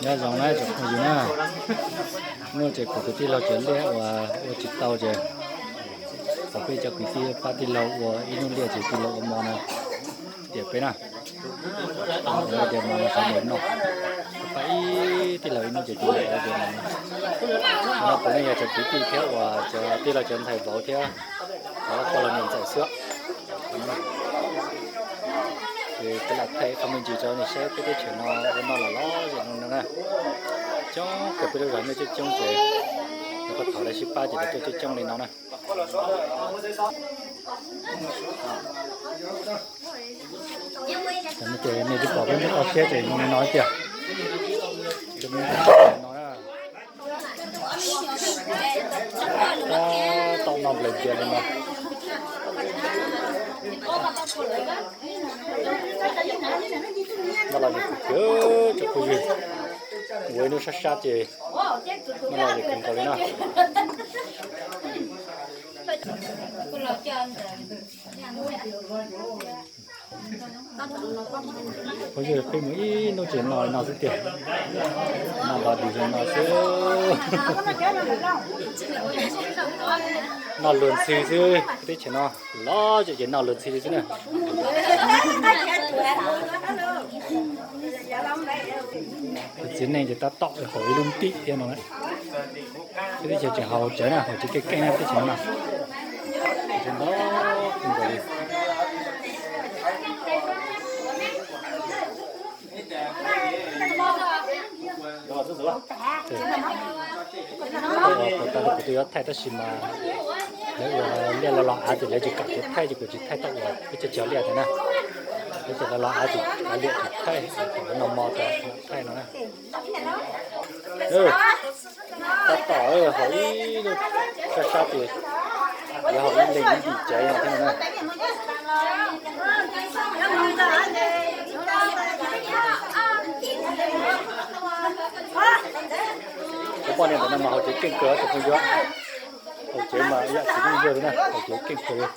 Nyob zoo na tsoom phooj ywg na, hnub no ces kuv tus tij laug cov liaj uas ua tsis tau ces thov peb cov kwv tij pab tij laug ua ib hnub liaj ces tij laug ua mov no tiam peb na. Tias mov no sawv daws noj, pab ib tij laug ib hnub ces tij laug ua tias mov no. No puav leej yog cov kwv tij thiab uas cov tij laug cov ntxhais vauv thiab cov pog laus niam ntxawm xwb. Ces kuv lam thaij qhov me ntsis rau nej saib peb teb chaws no ua noj los loj zem no na. Coob kawg, peb lub zos nyob coob coob ces lawv kuj thov lawv sib pab ces lawv tuaj coob coob li no na. Tam no ces nej twb pom peb muab toj siab ces zoo li no tiag. No na, toj no nplaim ntias li no. Noj los zoo kawg tsoom phooj ywg, ua ib hnub sab sab ces noj los zoo kawg nkaus li na. Phooj ywg, peb mus ib hnub ces noj li no xwb tiag, noj los zoo li no xwb. Noj luag ntxhi xwb, teb chaws no loj zem ces noj luag ntxhi li xwb na. Txiv neej ces tab tom haus ib lub ntim thiab no. Peb teb chaws tseem haus cawv na, haus cawv keej keej na teb chaws no. Cawv ntau kawg nkaus li. Puas tas li kuv twb yuav thaij tab sis mas lawv ua liaj los los av ces lawv tsis kam kuv thaij ces kuv tsis thaij tau uas peb cov cog liaj ntawd na. Lawv tias los los av ces kav liam tsis thaij, thaij no mos tas thaij no na. Tab tom haus ib hnub sab sab ces yuav haus ib leeg ib ntim cawv no thiab no na. Cov poj niam ntawm no mas haus cawv keej kawg tsoom phooj ywg, haus cawv mas yam tsis yeej yog li na, haus cawv keej kawg li.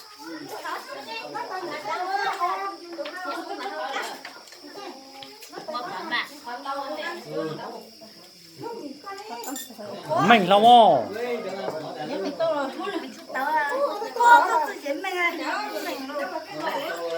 Meej hlo os.